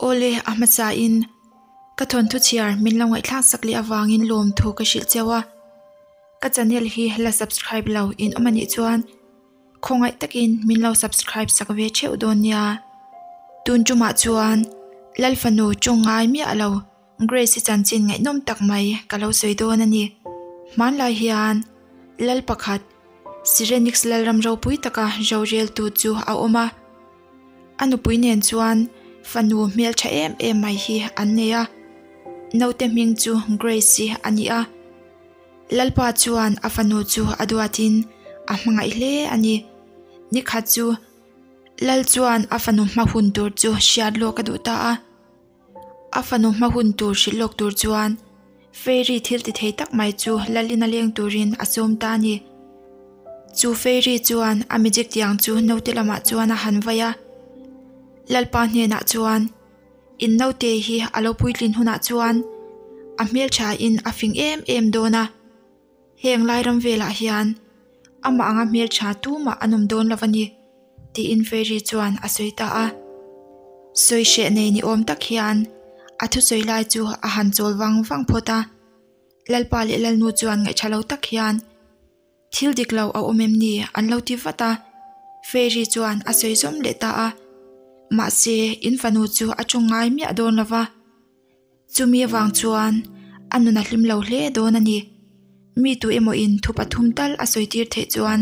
Awle, a hmasain ka thawnthu chhiar min lo ngaihthlak sak leh avangin lawmthu ka hrilh cheu a. Ka channel hi la subscribe lo in awm anih chuan khawngaih takin min lo subscribe sak ve theuh dawn nia. Tun tumah chuan Lalfanu tawng ngai miah lo Grace-i chanchin ngaihnawm tak mai ka lo sawi dawn a ni. Hmanlai hian Lal pakhat Sirenix Lalram ropui taka roreltu chu a awm a. A nupui nen chuan fanu hmeltha em em mai hi an nei a. Naute hming chu Grace-i a ni a. Lalpa chuan a fanu chu a duatin a hmangaih hle a ni. Nikhat chu Lal chuan a fanu hma hun tur chu hriat lawk a duh ta a. A fanu hma hun tur hrilh lawk tur chuan Fairy thil ti thei tak mai chu Lalin a leng turin a sawm ta a ni. Chu Fairy chuan a magic tiang chu naute lamah chuan a han vai a. Lalpa hnenah chuan, In naute hi a lo puitlin hunah chuan a hmelthain a fing em em dawn a. Heng lai ram velah hian amah anga hmeltha tumah an awm dawn lo a ni, tiin Fairy chuan a sawi ta a. Sawi hreh nei ni awm tak hian a thusawi lai chu a han chawl vang vang phawt a. Lalpa leh Lalnu chuan ngaihṭha lo tak hian thil dik lo a awm em ni an lo ti vat a. Fairy chuan a sawi zawm leh ta a. Mahse, in fanu chu a ṭawng ngai miah dawn lo va. Chumi avang chuan a nun a hlim lo hle dawn a ni. Mi tu emawin thu pathum tal a sawi tir theih chuan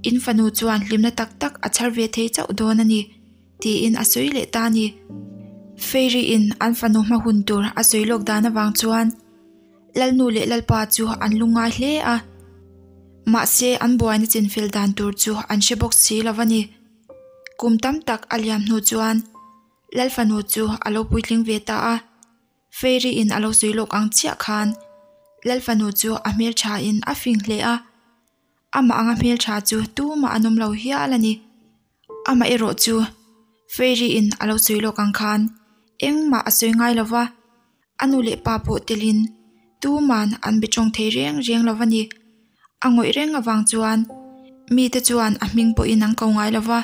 in fanu chuan hlimna tak tak a chhar ve thei chauh dawn a ni, tiin a sawi leh ta a ni. Fairy-in an fanu hma hun tur a sawi lawk dan avang chuan Lalnu leh Lalpa chu an lungngai hle a. Mahse an buaina chinfel dan tur chu an hre bawk si lo a ni. Kum tam tak a liam hnu chuan Lalfanu chu a lo puitling ve ta a, Fairy in a lo sawi lawk ang chiah khan Lalfanu chu a hmeltha in a fing hle a, amah anga hmeltha chu tumah an awm lo hial a ni. Amah erawh chu Fairy in a lo sawi lawk ang khan engmah a sawi ngai lo va, A nu leh pa pawh telin tuman an be tawng thei reng reng lo va ni. A ngawih reng avang chuan mite chuan a hming pawhin an ko ngai lo va,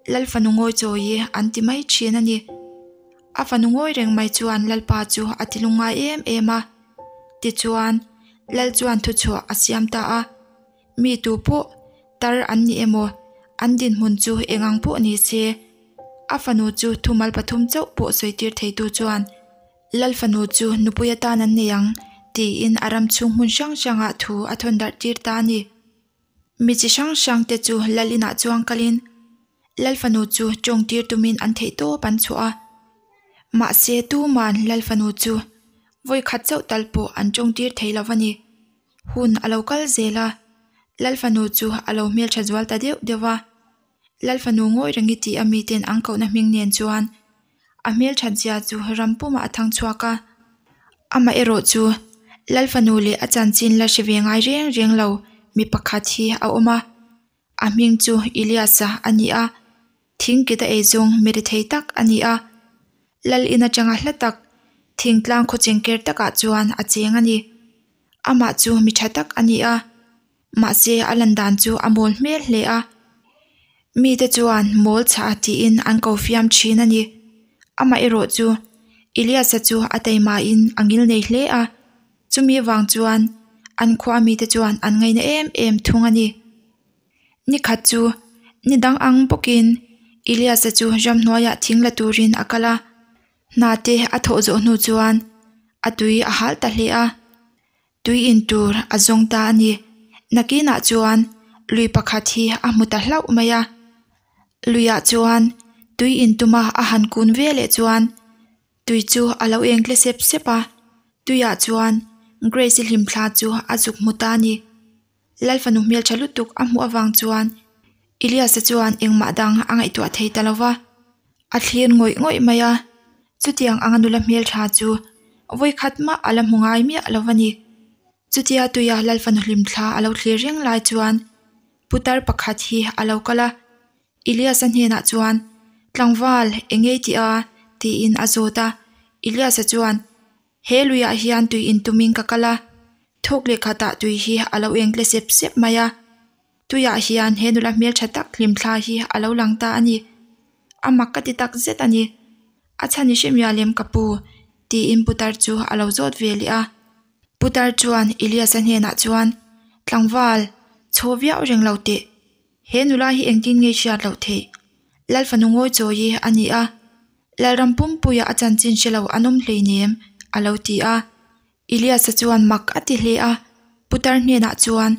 Lal fanu ngawi chawi an ti mai thin a ni. A fanu ngawi reng mai chuan Lalpa chu a ti lungngai em em a. Tichuan, Lal chuan thuchhuah a siam ta a. Mi tu pawh tar an ni emaw, an dinhmun chu eng ang pawh ni se, a fanu chu thumal pathum chauh pawh sawi tir theitu chuan Lal fanu chu nupui atan an nei ang tiin a ram chhung hmun hrang hrangah thu a thawn darh tir ta a ni. Mi chi hrang hrang te chu Lal inah chuang kalin Lal fanu chu tawng tir tumin an theih tawp an chhuah a. Mahse tuman Lal fanu chu vawi khat chauh tal pawh an tawng tir thei lo a ni. Hun a lo kal zel a, Lal fanu chu a lo hmeltha zual ta deuh deuh a. Lal fanu ngawi rengi tih a miten an kohna hming nen chuan a hmelthat zia chu ram pumah a thang chhuak a. Amah erawh chu Lal fanu leh a chanchin la hre ve ngai reng reng lo mi pakhat hi a awm a. A hming chu Elias-a a ni a, thingkit a ei zawng mi rethei tak a ni a. Lal in atanga hla tak, thingtlang khaw chengker takah chuan a cheng a ni. Amah chu mi tha tak a ni a, mahse a lan dan chu a mawl hmel hle a. Mite chuan mawl chhah tiin an ko fiam thin a ni. Amah erawh chu Elias-a chu a taimain a ngil nei hle a. Chumi vang chuan an khua mite chuan an ngaina em em thung a ni. Ni khat chu ni dang ang bawkin Elias-a chu ramhnuaiah thing la turin a kal a, hna te a thawh zawh hnu chuan a tui a hal ta hle a, tui in tur a zawng ta a ni. Nakinah chuan lui pakhat hi a hmu ta hlauh mai a, luiah chuan tui in tuma a han kun ve leh chuan Tui chu a lo eng tle sep sep a, tuiah chuan Grace-i hlimthla chu a zuk hmu ta a ni. Lalfanu hmeltha lutuk a hmuh avang chuan Elias-a chuan engmah dang a ngaihtuah thei ta lo va, a thlir ngawih ngawih mai a, chutiang anga nula hmeltha chu vawikhat mah a la hmu ngai miah lo va ni. Chutia tuia Lalfanu hlimthla a lo thlir reng lai chuan putar pakhat hi a lo kal a, Elias-a hnenah chuan, Tlangval, eng ngei tih a? tiin a zawt a. Elias-a chuan, He luiah hian tui in tumin ka kal a, thawk leh khatah tui hi a lo eng tle sep sep mai a. Tuiah hian he nula hmeltha tak hlimthla hi a lo lang ta a ni. A mak ka ti tak zet a ni. A chhan i hre mial em ka pu? tiin putar chu a lo zawt ve leh a. Putar chuan Elias-a hnenah chuan, Tlangval, chhaw viau reng lo teh. He nula hi engtin nge hriat loh theih? Lal fanu ngawi chawi hi a ni a, Lalram pumpuia a chanchin hre lo an awm hleinem, a lo ti a. Elias-a chuan mak a ti hle a, putar hnenah chuan,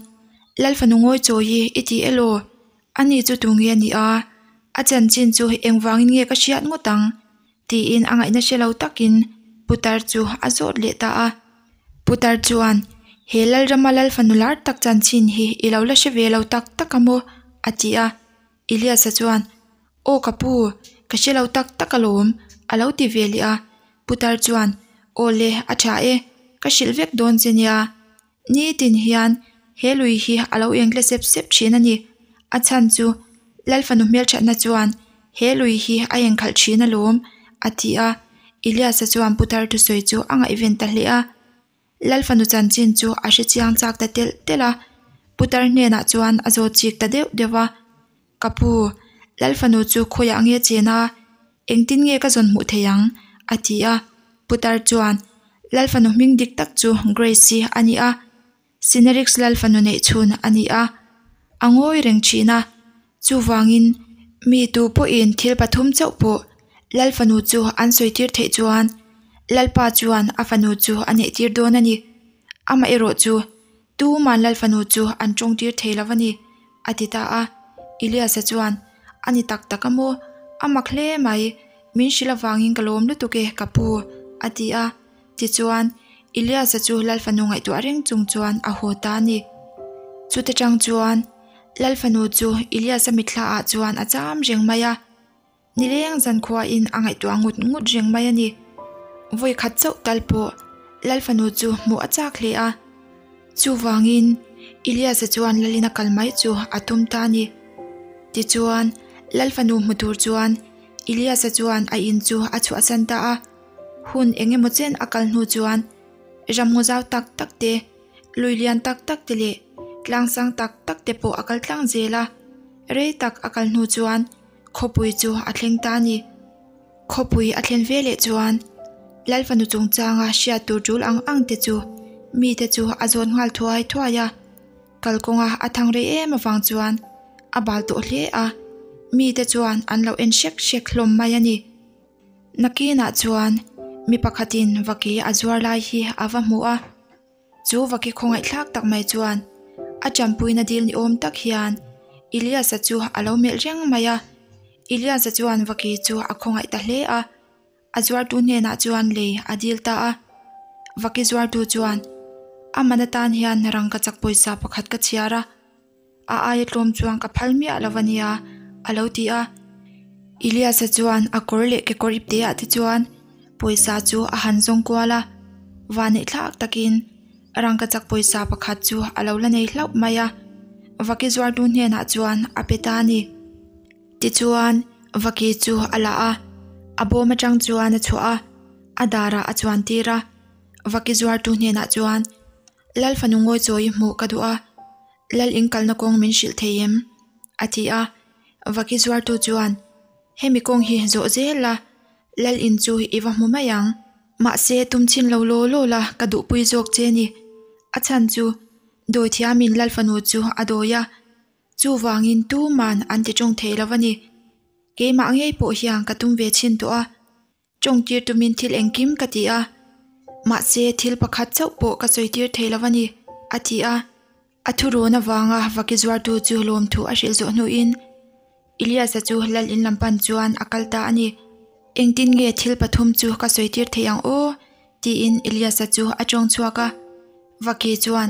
Lal fanu ngawi chawi hi i ti elaw? Ani chu tu nge a ni a? A chanchin chu engvangin nge ka hriat ngawt ang? tiin a ngaihna hre lo takin putar chu a zawt leh ta a. Putar chuan, He Lalrama Lal fanu lar tak chanchin hi i lo la hre ve lo tak tak a maw? a ti a. Elias-a chuan, Aw ka pu, ka hre lo tak tak alawm, a lo ti ve leh a. Putar chuan, Aw le, a tha e, ka hrilh vek dawn che nia. Nitin hian he lui hi a lo eng tle sep sep thin a ni. A chhan chu Lal fanu hmelthatna chuan he lui hi a enkhalh thin alawm, a ti a. Elias-a chuan putar thusawi chu a ngaihven ta hle a. Lal fanu chanchin chu a hre chiang chak ta telh telh a. Putar hnenah chuan a zawt chik ta deuh deuh a. Ka pu, Lal fanu chu khawiah nge chen a? Engtin nge ka zawn hmuh thei ang? a ti a. Putar chuan, Lal fanu hming dik tak chu Grace-i a ni a, Sinerix Lal fanu neih chhun a ni a. A ngawi reng thin a. Chuvangin, mi tu pawhin thil pathum chauh pawh Lal fanu chu an sawi tir theih chuan Lalpa chuan a fanu chu a neih tir dawn a ni. Amaherawh chu Tuman Lal fanu chu an tawng tir thei lo a ni, a ti ta a. Elias-a chuan, A ni tak tak a maw? A mak hle mai, min hrilh avangin ka lawm lutuk e, ka pu, a ti a. Tichuan, Elias-a chu Lal fanu ngaihtuah reng chung chuan a haw ta a ni. Chuta tang chuan Lal fanu chu Elias-a mitthla ah chuan a cham reng mai a. Nileng zankhuain a ngaihtuah ngut ngut reng mai a ni. Vawi khat chauh tal pawh Lal fanu chu hmuh a chak hle a. Chuvangin Elias-a chuan Lalin a kal mai chu a tum ta a ni. Tichuan Lal fanu hmu tur chuan Elias-a chuan a in chu a chhuahsan ta a. Hun eng emaw chen a kal hnu chuan ramngaw zau tak tak te, lui lian tak tak te leh tlang sang tak tak te pawh a kal tlang zel a. Rei tak a kal hnu chuan Khawpui chu a thleng ta a ni. Khawpui a thlen ve leh chuan Lal fanu chungchanga hriat tur tul ang ang te chu mite chu a zawn nghal thuai thuai a. Kalkawnga a thang rei em avang chuan a bal tawh hle a, mite chuan an lo en hrek hrek hlawm mai a ni. Nakinah chuan mi pakhatin vaki a zuar lai hi a va hmu a. Chu vaki khawngaihthlak tak mai chuan a champuina dil ni awm tak hian Elias-a chu a lo melh reng mai a. Elias-a chuan vaki chu a khawngaih ta hle a, a zuartu hnenah chuan lei a dil ta a. Vaki zuartu chuan, A man atan hian rangkachak pawisa pakhat ka chhiar a. A aia tlawm chuan ka phal miah lo a nia, a lo ti a. Elias-a chuan a kawr leh kekawr ipte ah te chuan pawisa chu a han zawng kual a, vanneih thlak takin rangkachak pawisa pakhat chu a lo la nei hlauh mai a, vaki zuartu hnenah chuan a pe ta a ni. Tichuan, vaki chu a la a, a bawm atang chuan a chhuah a, a darah a chuan tir a, vaki zuartu hnenah chuan, Lal fanu ngawi chawi hmuh ka duh a, Lal in kalna kawng min hrilh thei em? a ti a. Vaki zuartu chuan, Hemi kawng hi zawh zel la, Lal in chu i va hmu mai ang. Mahse tum chhin lo law law la ka duhpui zawk che ni. A chhan chu dawithiamin Lal fanu chu a dawi a, chuvangin tuman an ti tawng thei lo a ni. Keimah ngei pawh hian ka tum ve chhin tawh a, Tawngtir tumin thil engkim ka ti a, mahse thil pakhat chauh pawh ka sawitir thei lo a ni, a ti a. A thurawn avanga vaki zuartu chu lawmthu a hrilh zawh hnuin Elias-a chu lal in lam pan chuan a kal ta a ni. Engtin nge thil pathum chu ka sawitir thei ang aw? tiin Elias-a chu a tawng chhuak a. Vaki chuan,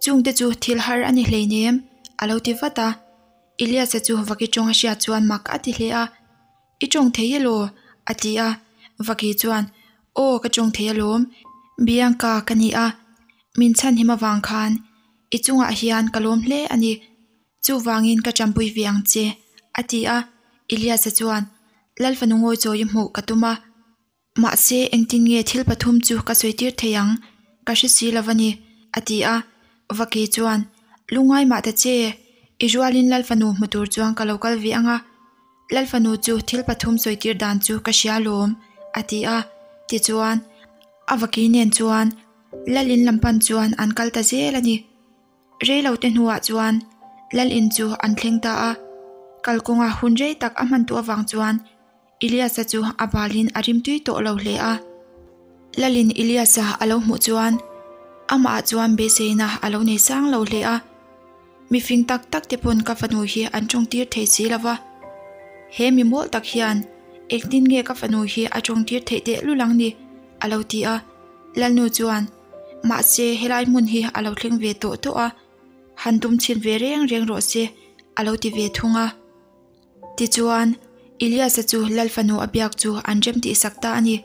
Chungte chu thil har a ni hleinem, a lo ti vat a. Elias-a chu vaki tawng a hriat chuan mak a ti hle a. I tawng thei elaw? a ti a. Vaki chuan, Aw, ka tawng thei alawm. Bianca ka ni a, min chhanhim avang khan i chungah hian ka lawm hle a ni. Chuvangin ka tanpui ve ang che, a ti a. Elias-a chuan, Lal fanu ngawi chawi hmuh ka tum a. Mahse, engtin nge thil pathum chu ka sawi tir thei ang? Ka hre si lo a ni, a ti a. Vaki chuan, Lungngai mah ta che, i rualin Lal fanu hmu tur chuan ka lo kal ve ang a. Lal fanu chu thil pathum sawi tir dan chu ka hria lawm, a ti a. Tichuan, a vaki nen chuan Lal in lam pan chuan an kal ta zel a ni. Rei lo te hnuah chuan Lal in chu an thleng ta a. Kalkawnga hun rei tak a hman tawh avang chuan Eliasa chu a balin a rimtui tawh lo hle a. Lalin Eliasa a lo hmuh chuan amahah chuan beiseina a lo nei sang lo hle a. Mifing tak tak te pawn ka fanu hi an tawngtir thei si lo va. He mi mawl tak hian engtin nge ka fanu hi a tawngtir theih teh lul ang ni? a lo ti a. Lalnu chuan, Mahse helai hmun hi a lo thleng ve tawh tawh a, han tum chhin ve reng reng rawh se a lo ti ve thung a. Tichuan, Eliasa chu Lal fanu a biak chu an rem tih sak ta a ni.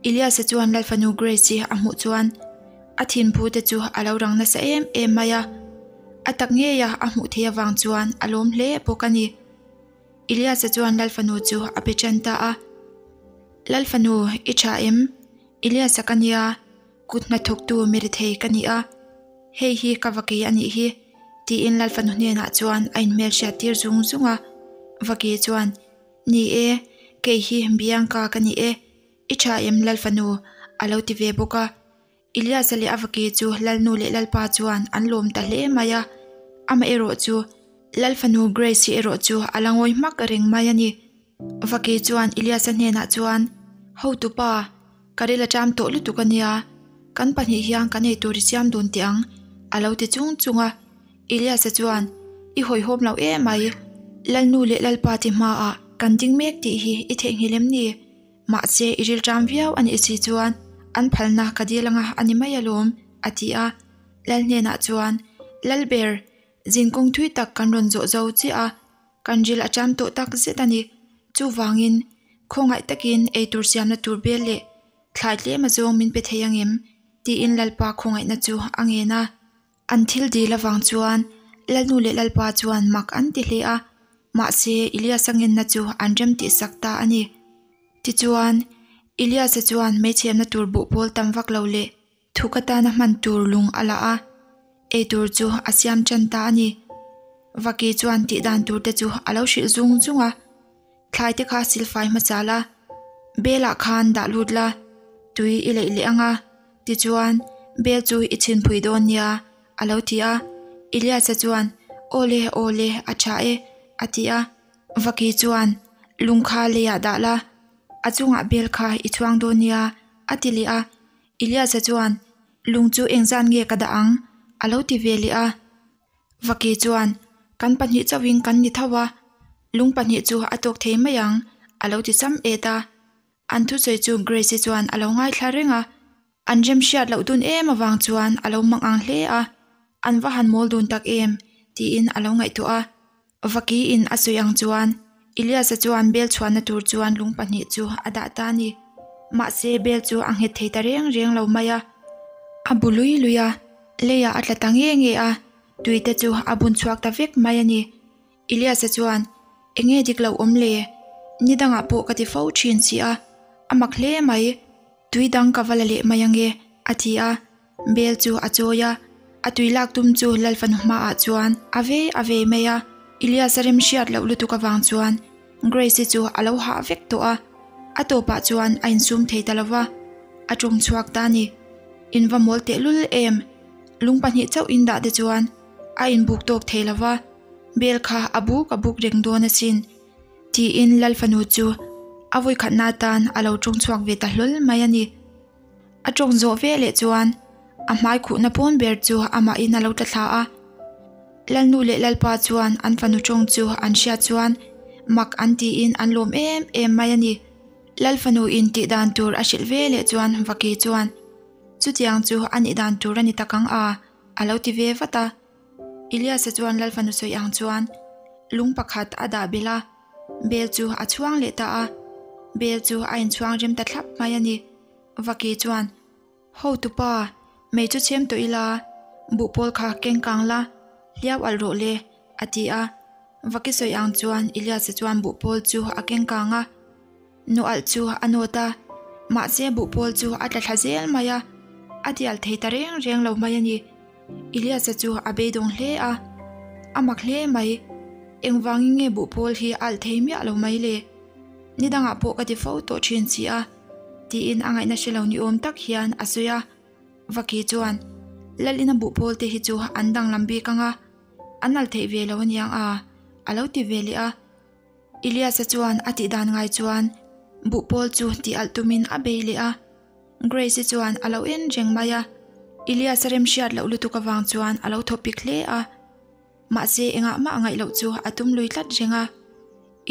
Eliasa chuan Lal fanu Grace-i a hmuh chuan a thinphu te chu a lo rang nasa em em mai a. A tak ngeia a hmuh theih avang chuan a lawm hle bawk a ni. Eliasa chuan Lal fanu chu a pe tan ta a. Lal fanu, i tha em? Eliasa ka nia, kut hnathawktu mi rethei ka ni a. Hei hi ka vaki a nih hi, tiin Lal fanu hnenah chuan a inhmel hriat tir zung zung a. Vaki chuan, Ni e, kei hi Bianca ka ni e, i tha em Lal fanu? a lo ti ve bawk a. Eliasa leh a vaki chu Lalnu leh Lalpa chuan an lawm ta hle mai a. Amaherawh chu Lal fanu Grace-i erawh chu a la ngawi hmak reng mai a ni. Vaki chuan Eliasa hnenah chuan, Hotupa, Ka ril a ṭam tawh lutuk a nia, kan pahnih hian kan ei tur i siam dun teh ang, a lo ti chung chung a. Eliasa chuan, I hawihhawm lo em mai, Lalnu leh Lalpa ti hmaah kan ding mek tih hi i theihnghilh em ni? Mahse i ril ṭam viau a nih si chuan an phalna ka dil anga a ni mai alawm, a ti a. Lal hnenah chuan, Lalber, zinkawng thui tak kan rawn zawh zo chiah a, Kan ril a ṭam tawh tak zet a ni. Chuvangin, khawngaih takin eitur siamna tur bel leh thlai tlem a zawng min pe thei ang em? tiin Lalpa khawngaihna chu a ngen a. An thil dil avang chuan Lalnu leh Lalpa chuan mak an ti hle a, mahse Eliasa ngenna chu an rem tihsak ta a ni. Tichuan, Eliasa chuan meichhemna tur buhpawl tam vak lo leh Thuk atana hman tur lung a la a, eitur chu a siam tan ta a ni. Vaki chuan tih dan tur te chu a lo hrilh zung zung a, Thlai te kha silfai hmasa la, belah khan dah lut la, tui i leih leh ang a, tichuan bel chu i chhinpui dawn nia, a lo ti a. Eliasa chuan, Awle, awle, a tha e, a ti a. Vaki chuan, Lung kha leiah dah la, a chungah bel kha i chhuang dawn nia, a ti leh a. Eliasa chuan, Lung chu engzan nge ka dah ang? a lo ti ve leh a. Vaki chuan, Kan pahnih chauhin kan ni tho a, lung pahnih chu a tawk thei mai ang, a lo ti cham et a. An thusawi chu Grace-i chuan a lo ngaithla reng a. An remhriat loh dun em avang chuan a lo mang ang hle a. An va han mawl dun tak em? tiin a lo ngaihtuah a. Vakiin a sawi ang chuan Eliasa chuan bel chhuahna tur chuan lung pahnih chu a dah ta a ni. Mahse bel chu a nghet thei ta reng reng lo mai a. A bu lui lui a, leiah a tla ta nge nge a, tui te chu a bun chhuak ta vek mai a ni. Eliasa chuan, Enge dik lo awm le? Ni dangah pawh ka ti fo thin si a, a mak hle mai. Tui dang ka va la leh mai ange, a ti a. Bel chu a chawi a, a tui lak tum chu Lalfanu hmaah chuan a vei a vei mai a. Elias a rem hriat loh lutuk avang chuan Grace-i chu a lo hah vek tawh a, a tawpah chuan a insum thei ta lo va, a tawng chhuak ta a ni. In va mawl tehlul em? Lung pahnih chauh in dah te chuan a inbuk tawk thei lo va, bel kha a buk a buk reng dawn asin. Tiin Lalfanu chu a vawikhatna atan a lo tawng chhuak ve ta hlawl mai a ni. A tawng zawh ve leh chuan a hmai khuhna pawn ber chu amahin a lo tla thla a. Lalnu leh Lalpa chuan an fanu tawng chu an hriat chuan mak an tiin an lawm em em mai a ni. Lal fanu in tih dan tur a hrilh ve leh chuan Vaki chuan, Chutiang chu a nih dan tur a ni tak ang a, a lo ti ve vat a. Eliasa chuan Lal fanu sawi ang chuan lung pakhat a dah belh a, bel chu a chhuang leh ta a. Bel chu a inchhuang rem ta thlap mai a ni. Vaki chuan, Hotupa, mei chu chhem tawh ila, buhpawl kha keng kang la, hliau alh rawh le, a ti a. Vaki sawi ang chuan Eliasa chuan buhpawl chu a keng kang a. Nu alh chu a nawt a, mahse buhpawl chu a tla thla zel mai a, a tial thei ta reng reng lo mai a ni. Eliasa chu a beidawng hle a, a mak hle mai. Engvangin nge buhpawl hi a alh thei miah lo mai le? Ni dangah pawh ka ti fo tawh thin si a, tiin a ngaihna hre lo ni awm tak hian a sawi a. Vaki chuan, Lalina buhpawl te hi chu an danglam bik ang a, an al theih ve lo aniang a, a lo ti ve leh a. Elias-a chuan a tih dan ngai chuan buhpawl chu tih alh tumin a bei leh a. Grace-i chuan a lo en reng mai a. Elias-a remhriat loh lutuk avang chuan a lo thaw pik hle a. Mahse engah mah ngaih loh chu a tum lui tlat reng a.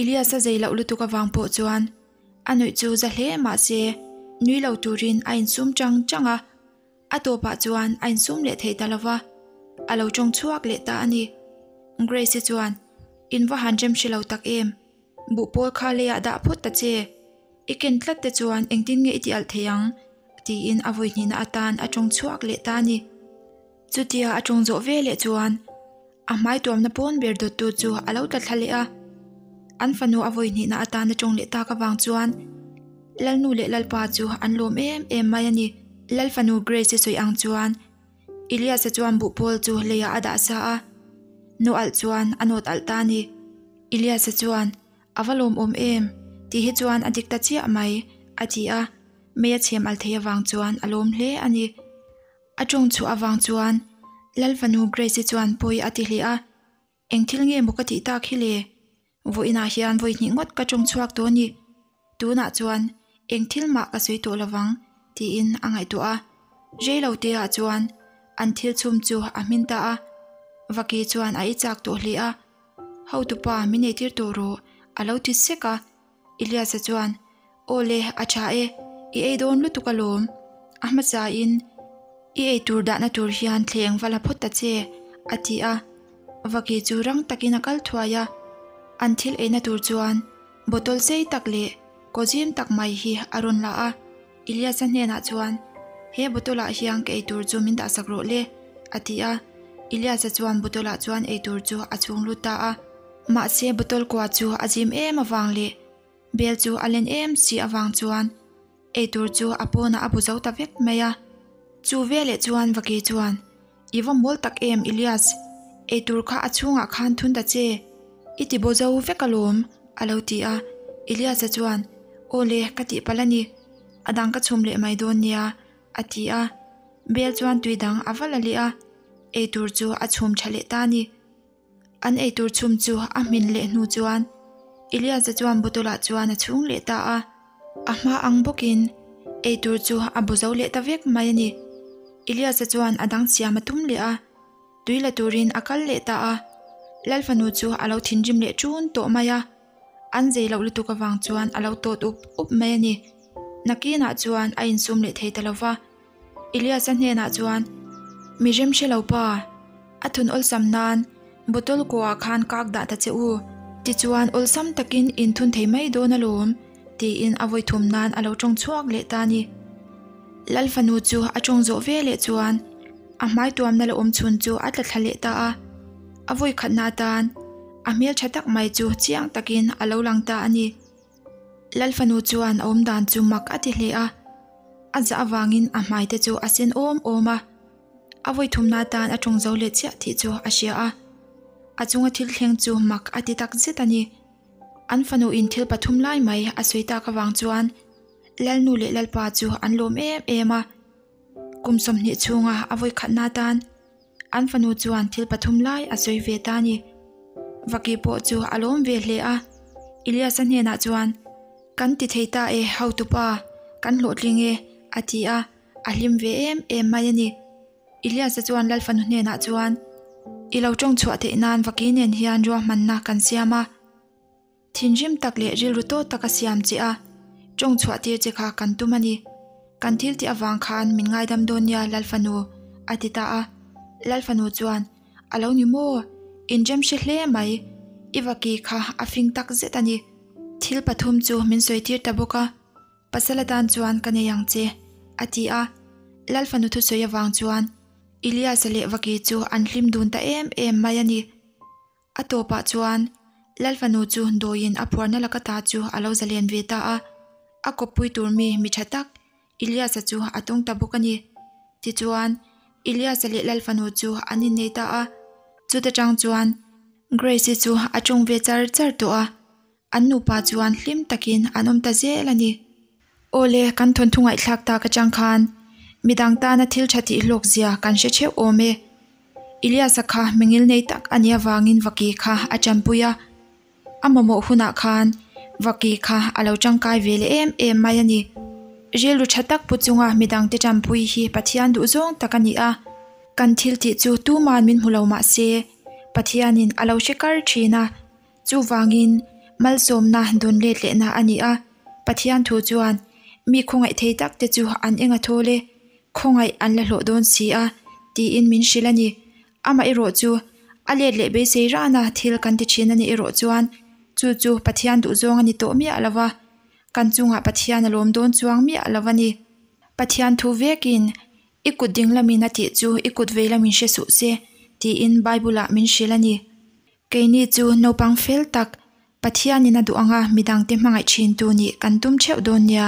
Elias-a zei loh lutuk avang pawh chuan a nuih chu za hle mahse nui lo turin a insum chang chang a. A tawpah chuan a insum leh thei ta lova, a lo tawng chhuak leh ta a ni. Grace-i chuan, In va han rem hre lo tak em? Buhpawl kha leiah dah phawt ta che. I ken tlat te chuan engtin nge i ti alh thei ang? tiin a vawi hnihna atan a tawng chhuak leh ta a ni. Chutia a tawng zawh ve leh chuan a hmai tuamna pawn ber dawttu chu a lo tla thla leh a. An fanu a vawi hnihna atan a tawng leh tak avang chuan Lalnu leh Lalpa chu an lawm em em mai a ni. Lalfanu Grace-i sawi ang chuan Elias-a chuan buhpawl chu leiah a dah sa a, nu alh chuan a nawt alh ta a ni. Elias-a chuan, A va lawmawm em? Tih hi chuan a dik ta chiah mai, a ti a, mei a chhem alh thei avang chuan a lawm hle a ni. A tawng chhuah avang chuan Lalfanu Grace-i chuan pawi a ti hle a, Eng thil nge maw ka tih tak hi le? Vawiinah hian vawi hnih ngawt ka tawng chhuak tawh a ni. Tunah chuan eng thil mah ka sawi tawh lovang, tiin a ngaihtuah a. Rei lo te ah chuan an thil chhum chu a hmin ta a. Vaki chuan a i chak tawh hle a. Hotupa min eitir tawh rawh, a lo ti sek a. Elias-a chuan, Aw le, a tha e, i ei dawn lutuk alawm. A hmasain i ei tur dahna tur hian thleng va la phawt ta che, a ti a. Vaki chu rang takin a kal thuai a. An thil eina tur chuan bottle sei tak leh kaw zim tak mai hi a rawn la a. Elias-a hnenah chuan, He bottle ah hian ka ei tur chu min dahsak rawh le, a ti a. Elias-a chuan bottle ah chuan ei tur chu a chhung lut ta a. Mahse bottle kua chu a zim em avang leh Bel chu a len em si avang chuan eitur chu a pawnah a bu zo ta vek mai a. Chu veleh chuan Vaki chuan, I va mawl tak em Elias, eitur kha a chhungah khan thun ta che, i ti bo zo vek alawm, a lo ti a. Elias-a chuan, Aw le, ka tih palh a ni, a dang ka chhum leh mai dawn nia, a ti a. Bel chuan tui dang a va la leh a, eitur chu a chhum tha leh ta a ni. An eitur chhum chu a hmin leh hnu chuan Elias-a chuan bottle ah chuan a chhung leh ta a, a hma ang bawkin eitur chu a bu zo leh ta vek mai a ni. Elias-a chuan a dang siam a tum leh a, tui la turin a kal leh ta a, Lalfanu chu a lo thinrim leh ṭun tawh mai a, an zei loh lutuk avang chuan a lo tawt up up mai a ni. Nakinah chuan a insum leh thei ta lo va. Elias-a hnenah chuan, Mi rem hre lo pa, a thun awlsam nan bottle kuah khan kak dah ta che u, tichuan awlsam takin in thun thei mai dawn alawm, tiin a vawi thum nan a lo tawng chhuak leh ta a ni. Lal fanu chu a tawng zawh ve leh chuan a hmai tuamna la awm chhun chu a tla thla leh ta a, a vawi khatna atan a hmeltha tak mai chu chiang takin a lo lang ta a ni. Lal fanu chuan a awmdan chu mak a ti hle a, a zah avangin a hmai te chu a sen awm awm a, a vawi thumna atan a tawng zo leh chiah tih chu a hria a, a chunga thil thleng chu mak a ti tak zet a ni. An fanu in thil pathum lai mai a sawi tak avang chuan Lalnu leh Lalpa chu an lawm em em a, kum 20 chhunga a vawi khatna atan An fanu chuan thil pathum lai a sawi ve ta a ni. Vaki pawh chu a lawm ve hle a, Elias-a hnenah chuan, Kan ti thei ta e, hotupa, kan hlawhtling e, a ti a, a hlim ve em em mai a ni. Elias-a chuan Lal fanu hnenah chuan, I lo tawng chhuah theih nan Vaki nen hian ruahmanna kan siam a. Thinrim tak leh rilru tawt taka siam che a, tawng chhuah tir che kha kan tum a ni. Kan thil tih avang khan min ngaidam dawn nia Lalfanu, a ti ta a. Lalfanu chuan, A lo ni maw? Inrem hre hle mai. I vaki kha a fing tak zet a ni. Thil pathum chu min sawi tir ta bawk a, pasal atan chuan ka nei ang che, a ti a. Lalfanu thusawi avang chuan Elias-a leh vaki chu an hlim dun ta em em mai a ni. A tawpah chuan Lal fanu chu dawiin a phuarna laka ta chu a lo zalen ve ta a, a kawppui tur mi mi tha tak Elias-a chu a tawng ta bawk a ni. Tichuan, Elias-a leh Lal fanu chu an innei ta a, chuta tang chuan Grace-i chu a tawng ve char char tawh a. An nupa chuan hlim takin an awm ta zel a ni. Awle, kan thawnthu ngaihthlak tak atang khan midang tana thil tha tih hlawk zia kan hre theuh awm e. Elias-a kha mingil nei tak a nih avangin vaki kha a tanpui a. A mamawh hunah khan vaki kha a lo tangkai ve leh em em mai a ni. Rilru tha tak pu chunga midangte tanpui hi Pathian duhzawng tak a ni a. Kan thil tih chu tuman min hmu lo mah se, Pathianin a lo hre kar thin a. Chuvangin, malsawmna dawn let lehna a ni a. Pathian thu chuan, Mi khawngaih thei tak te chu an eng a thawl e, khawngaih an la hlawh dawn si a, tiin min hrilh a ni. Amah erawh chu, a let leh beisei rana thil kan ti thin a nih erawh chuan, chu chu Pathian duhzawng a ni tawh miah lo va, kan chungah Pathian a lawm dawn chuang miah lo a ni. Pathian thu vekin, I kut ding lamin a tih chu i kut vei lamin hre suh se, tiin Bible-ah min hrilh a ni. Keini chu naupang fel tak, Pathianin a duh anga midangte hmangaih thintu nih kan tum theuh dawn nia.